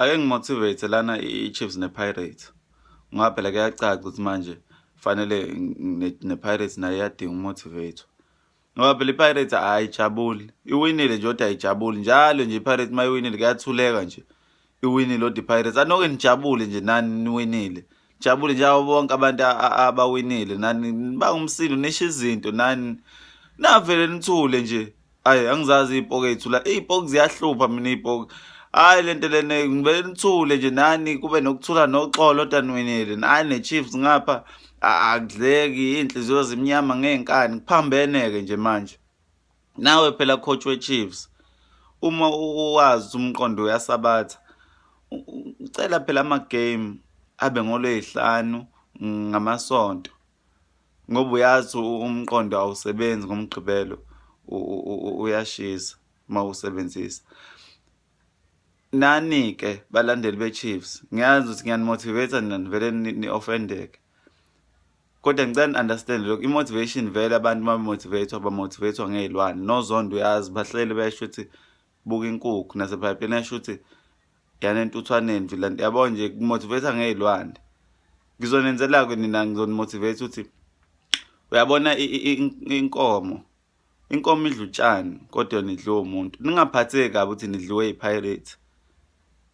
Ake ngimotivate lana i-Chiefs ne-Pirates ngoba phela kuyacaca ukuthi manje fanele ne-Pirates nayo iyadinga umotivate, ngoba phela i-Pirates ayijabuli, iwinile nje kodwa ayijabuli. Njalo nje i-Pirates uma iwinile kuyathuleka nje, iwinile kodwa i-Pirates. Anoke nijabule nje nani, niwinile, jabule njalo bonke abantu abawinile, nani bangumsindo, nisho izinto, nani navele nithule nje. Ayi, angizazi iy'poki ey'thula, iy'poki ziyahlupha mina iy'poki. Hhayi, lento lena ngivele nithule nje nani, kube nokuthula noxolo, kodwa niwinile. Nayi ne-Chiefs ngapha akudleki, iy'nhliziyo zimnyama ngey'nkani, kuphambene-ke nje manje. Nawe phela coach we-Chiefs, uma uwazi umqondo uyasabatha, ucela phela ama-game abe ngolwey'hlanu ngamasonto, ngoba uyazi umqondo awusebenzi ngoMgqibelo, uyashisa uma usebenzisa. Nani-ke balandeli be-Chiefs, ngiyazi ukuthi ngiyani-motivate nina nivele ni-offendeke, kodwa ngicela ni-understand lokhu. I-motivation vele, abantu uma be-motivate-wa ba-motivate-wa ngey'lwane nozondo, uyazi bahleli besho ukuthi buka inkukhu, nasebhayibhelini esho ukuthi yana entuthwaneni vila, yabo nje ku-motivate ngey'lwane. Ngizonenzela-ke nina, ngizoni-motivate ukuthi uyabona inkomo idla utshani kodwa yona idliwe umuntu. Ningaphatheki kabi ukuthi nidliwe yi-Pirates,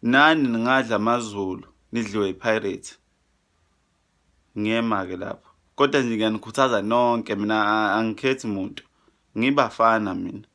nani ningadla AmaZulu nidliwe yi-Pirates. Ngiyema-ke lapho, kodwa nje ngiyanikhuthaza nonke, mina angikhethi muntu, ngibafana mina.